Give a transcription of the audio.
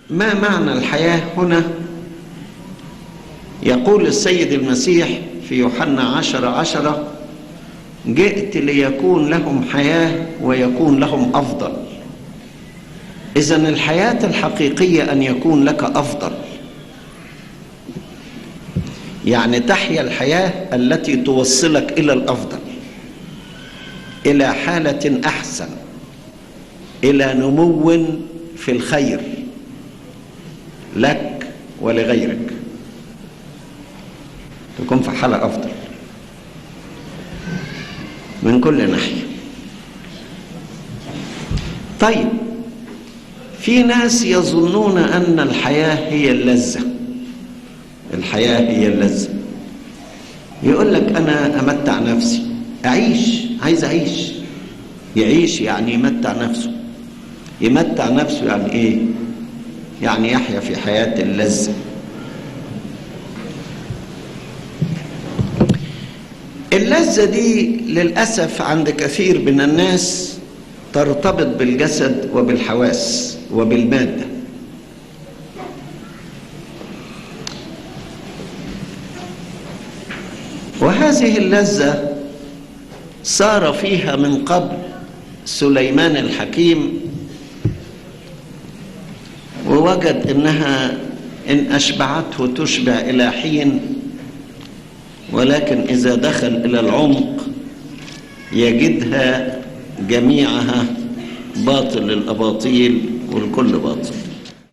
ما معنى الحياة هنا؟ يقول السيد المسيح في يوحنا 10:10: جئت ليكون لهم حياة ويكون لهم أفضل. إذن الحياة الحقيقية أن يكون لك أفضل، يعني تحيا الحياة التي توصلك إلى الأفضل، إلى حالة أحسن، إلى نمو في الخير لك ولغيرك، تكون في حالة أفضل من كل ناحية. طيب، في ناس يظنون أن الحياة هي اللذة، الحياة هي اللذة. يقول لك أنا أمتع نفسي، أعيش، عايز أعيش. يعيش يعني يمتع نفسه. يمتع نفسه يعني إيه؟ يعني يحيا في حياة اللذة. اللذة دي للأسف عند كثير من الناس ترتبط بالجسد وبالحواس وبالمادة. وهذه اللذة صار فيها من قبل سليمان الحكيم، ووجد إنها إن أشبعته تشبع إلى حين، ولكن إذا دخل إلى العمق يجدها جميعها باطل للأباطيل والكل باطل.